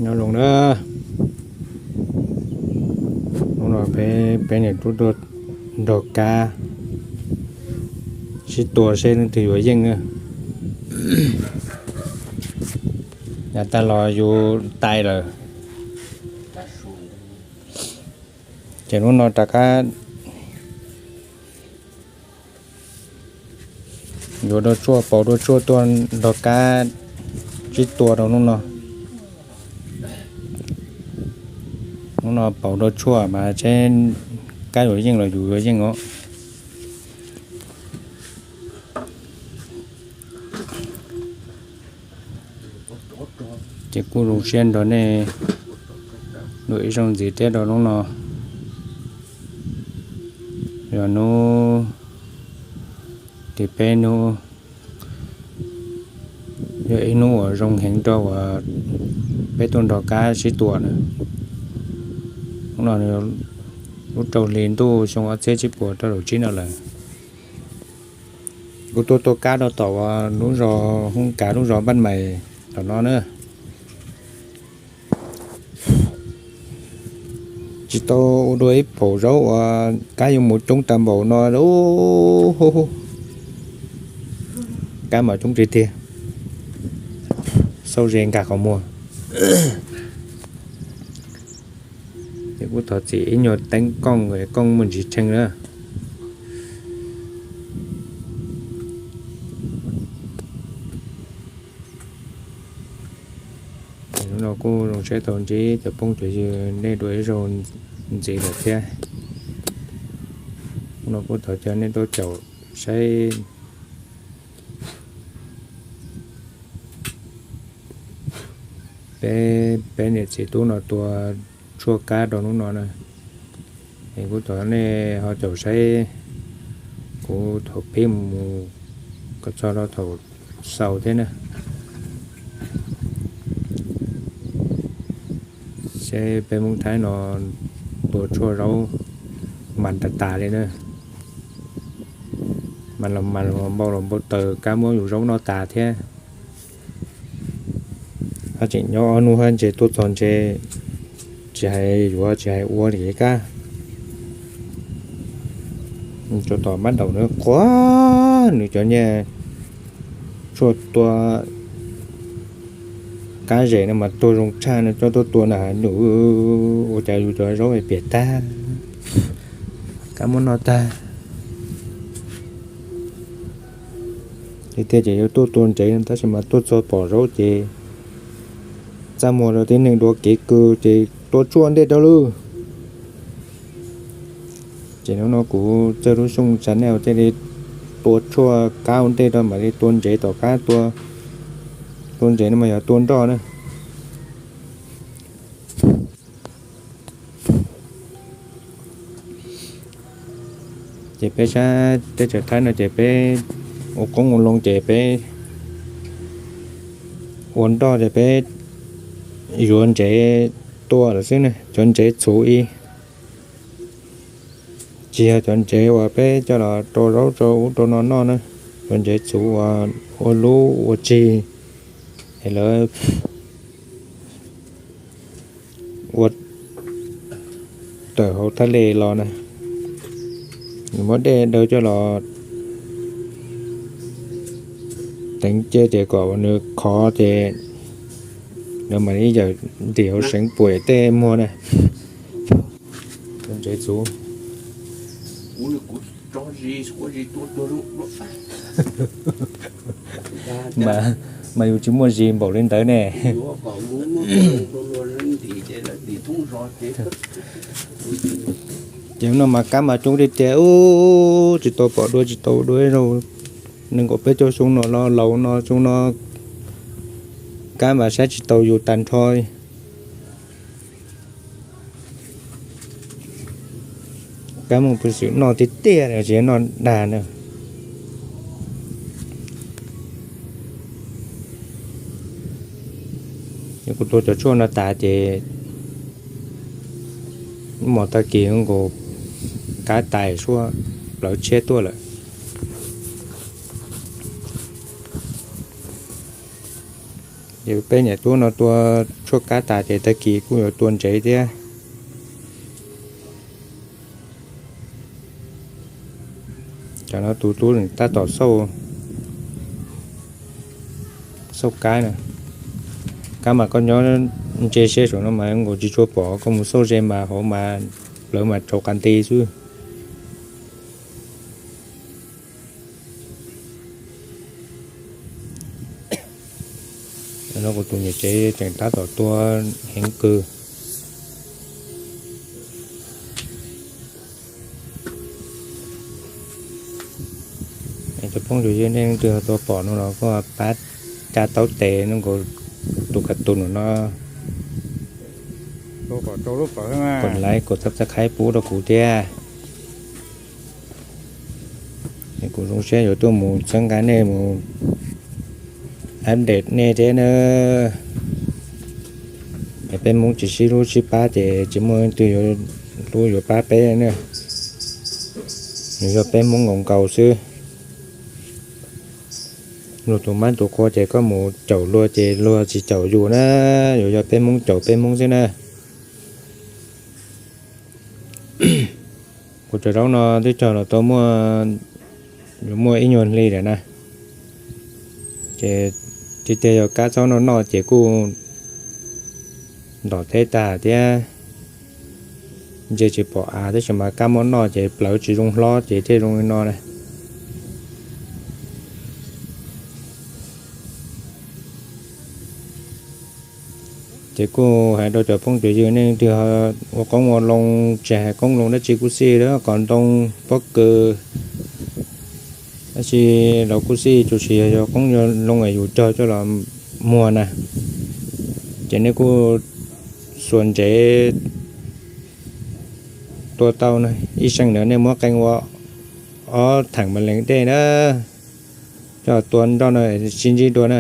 Nyob zoo na, hnub no peb niam tub tuaj nrog kab sib tua seb leej twg yuav yeej na. Yav tag los yus tais lawm, ces hnub no rov qab yuav dua tshuaj, pauv dua tshuaj tuaj nrog kab sib tua rau hnub no. Hnub no pauv dua tshuaj mas seb kab yuav yeej los yus yuav yeej os. Ces kuj zoo siab nrog nej dua ib zaug ntxiv thiab rau hnub no. Yog hnub tim peb hnub, yog ib hnub uas zoo heev rau uas peb tuaj nrog kab sib tua na. Hnub no lub rau hli ntuj xyoo ob txhiab tsib puas rau caum tsib no lawm. Kuv tuaj tua kab rau tom uas lub zos Hoob Kav lub zos Npaj Mais tom no na. Tsis tau ua dua ib phaum zaub uas kab yuav mus coob tag npaum no. Kab mas coob tiag tiag, xauj ze nkag qhov muag. Ces kuj thov txim ib nyuag teeb kooj, kooj muaj ntsis tshee na. Hnub no kuj zoo siab tau ntsib cov phooj cov ywg nej dua ib zaug ntxiv lawm thiab. Hnub no kuj thov cov nej tuaj caum saib peb, peb niam txiv tub no tua tshuaj kab rau hnub no na. Es kuj thov nej ho caum saib kuv thaum pib mus kom txog rau thaum xaus thiab na. Seb peb Hmoob Thaib no tua tshuaj zaub mas tas tas li na. Mas los mas los npau los npau taws, kab muab yus zaub noj tas thiab. Haj tseem nyob ob hnub hab ntse tuaj txog ntse, tsis hais yuav tsis hais ua li kab. Tsuas tom mab daum nws quaj, nws cov niag tshuaj tua kab zem no mas tuag zoo tshaj no coj tuaj tua na, nws ua cas yus cov zaub piam tag, kab muab noj tag. Tiag tiag ces yuav tuaj tua ntsev tab sis mas tuaj txog pom zaub ces txaj muag rau tib neeg dua kev kws ces tua tshuaj ntej rau lawm. Ces hnub no kuv Txawj Lub Xyooj channel thiaj li tua tshuaj kab ua ntej rau mam li tua ntsev tom qab. Tua ntsev no mas yog tua nroj na. Ces peb sab teb chaws Thaib no ces peb ua qoob ua loo ces peb ua nroj ces peb yuav ntsev tua lawm xwb na, cov ntsev txhuv ib. Tsis yog cov ntsev uas peb coj los rau zaub rau ub rau no noj na, cov ntsev txhuv uas ua lub ua tsig es lawv ua tawm hauv thaj le los na, nws muab dej daw coj los teev cia ces kom nws khov ces lawv mam li yawm ntim hauv seev puam tej muag na. Ntsev txhuv. Mas yus tsis muaj zis npaum li ntawd ne. Ces no mas kab mas coob tiag tiag, tsis tau pom dua tsis tau dua zaug. Nees nkaum peb caug xyoo no los laus no xyoo no kab mas saib tsis taus yus tag nrho. Kab muaj peev xwm noj tiag tiag tsis noj dag na. Kuv tua cov tshuaj no tas ces muaj tag kis nkaus kab tais suab plawv tshiab tuaj lawm. Ces peb niam tub no tua tshuaj kab tas ces tag kis kuj yuav tua ntsev thiab. Cov no tus tub tab tom xauj kab na. Kab mas koj nyob ntse siab saum no mas nkaus tsis tshua pom, koj mus xauj ze mas hauv mas plawv mas tsaus qas nti xwb. No kuv tus niam tsev tseem tab tom tua heev kawg. Cov phooj ywg nej leej twg tau pom no los koj pab tsa taub tes no nkaus tus ka tus no, kom like kom subscribe pub rau kuv thiab. Kuv zoo siab yuav tuaj mus txhawb nqa nej mus update nej thiab na. Es peb Hmoob tsis sib hlub sib pab ces tsis muaj leej twg yuav hlub yuav pab peb na. Nws yog peb Hmoob nkaus nkaus xwb. Luag tus mab tus qhua ces koj mus caum luag ces luag tsis caum yus na. Yuav yog peb Hmoob caum peb Hmoob xwb na. Kuv cov zaub no twb cog los tau muaj, yuav muaj ib nyuag hli lawm na. Ces tiag tiag yog kab txhob noj noj ces kuj ntom teb tag thiab. Ntse tsis pom av tab sis mas kab muab noj ces plawv tsis zoo hlob ces thiaj zoo li no na. Ces kuj hais rau cov phooj cov ywg nej leej twg ua qoob ua loo, tsis hais qoob loo dab tsi kuj xij, qos ntoo, pob kws, dab tsi los kuj xij, tsuas yog yog qoob yog loo es yus cog coj los muag na, ces nej kuj xuas ntsev tua tau na. Ib xyoo ntawd nej muab qee ua ob theem mas lees dej na, coj tua nroj no sib ntsib dua na.